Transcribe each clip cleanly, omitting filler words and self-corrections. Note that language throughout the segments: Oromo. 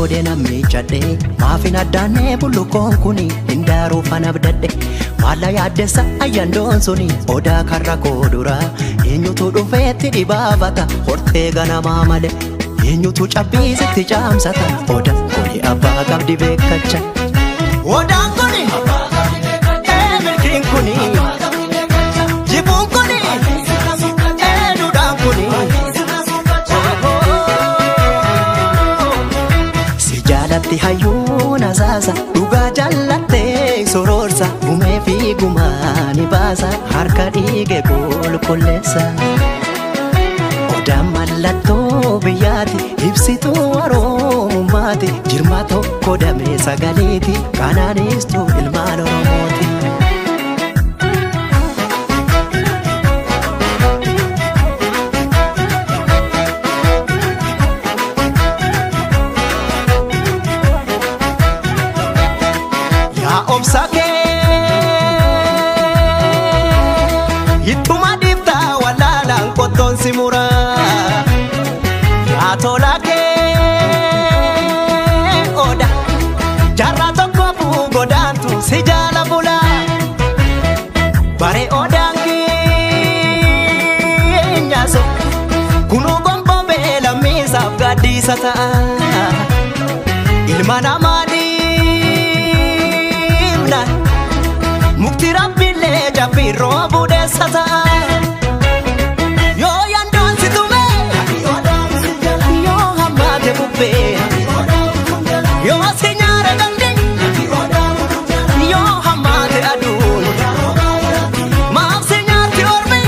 Hoodee namni cadhee maafin addaannee bullukoon kuni hindaaruu fana abdadhe maalla yaaddessa ayyandoon suni odaa karra koo dura eenyutu dhufeetti dhibaafata hortee ganamaa malee eenyutu cabbiisitti caamsata odaan kuni abbaa qabdi beekacha. Odaan kuni milkiin kuni jibuun kuni duudhaan kuni. Jaalatti hayyuun asaasa dhugaa jallattee sororsa gumee fi gumaa ni baasa harka dhiige qulqulleessa. Odaan mallattoo biyyaati ibsituu Oromummaati jirma tokko damee sagaleeti kanaanistuu ilmaan Oromooti. Obsakee ittuma dhiiftaa walaalaan qottoon si muraa yaa tolakee oda jaarraa tokko godaantu si jaala bulaa bare odaan keenyaaso kunuu gonbobee lammiisaaf gaaddiisa ta'a ilma namaa. Mukti rabbiilee jabbiirroo budeessa ta'a. Yoo yandoon si tume, yoo hammaate bubbee, yoo si nyaara galde, yoo hammaate aduun, maaf si nyaarti ormi,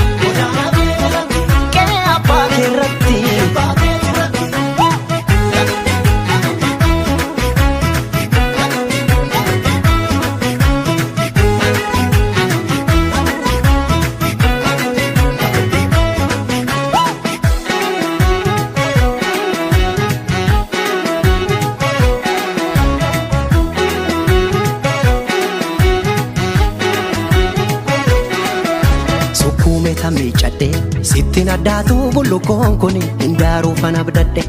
qe'ee abbaa keerratti. Sittiin addaatu bullukoon kuni hindaaruu fana abdadhe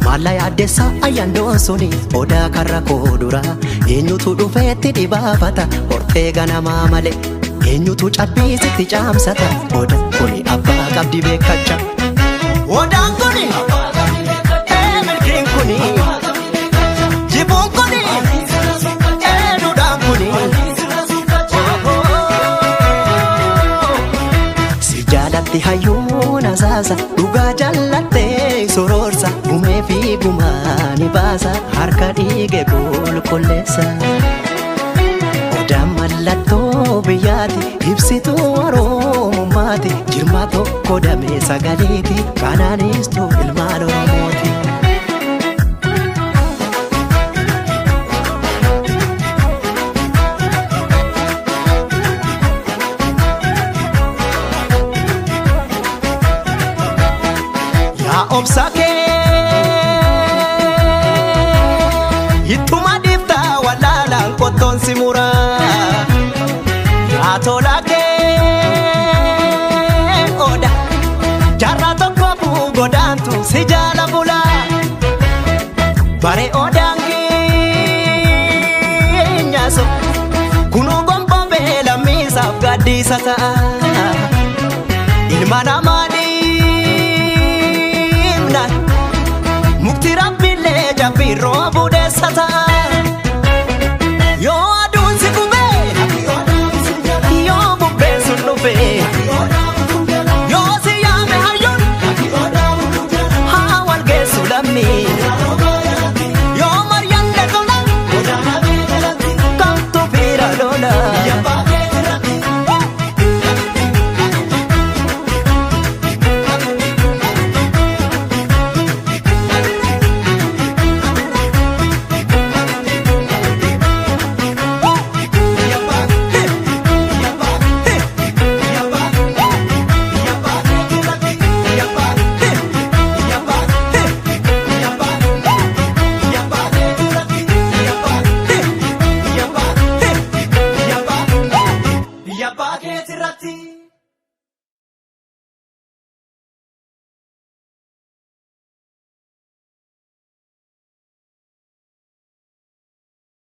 maalla yaaddessa ayyandoon suni odaa karra koo dura eenyutu dhufeetti dhibaafata hortee ganamaa malee eenyutu cabbiisitti caamsata odaan kuni abbaa qabdi beekacha. Odaan kuni milkiin kuni jibuun kuni duudhaan kuni. Jaalatti hayyuun asaasa dhugaa jallattee sororsa gumee fi gumaa ni baasa harka dhiige qulqulleessa. Odaan mallattoo biyyaati ibsituu Oromummaati jirma tokko damee sagaleeti kanaanistuu ilmaan Oromooti. Obsakee ittuma dhiiftaa walaalaan qottoon si muraa yaa tolakee oda jaarraa tokko godaantu si jaala bulaa bare odaan keenyaaso kunuu gonbobee lammiisaaf gaaddiisa ta'a ilma namaa.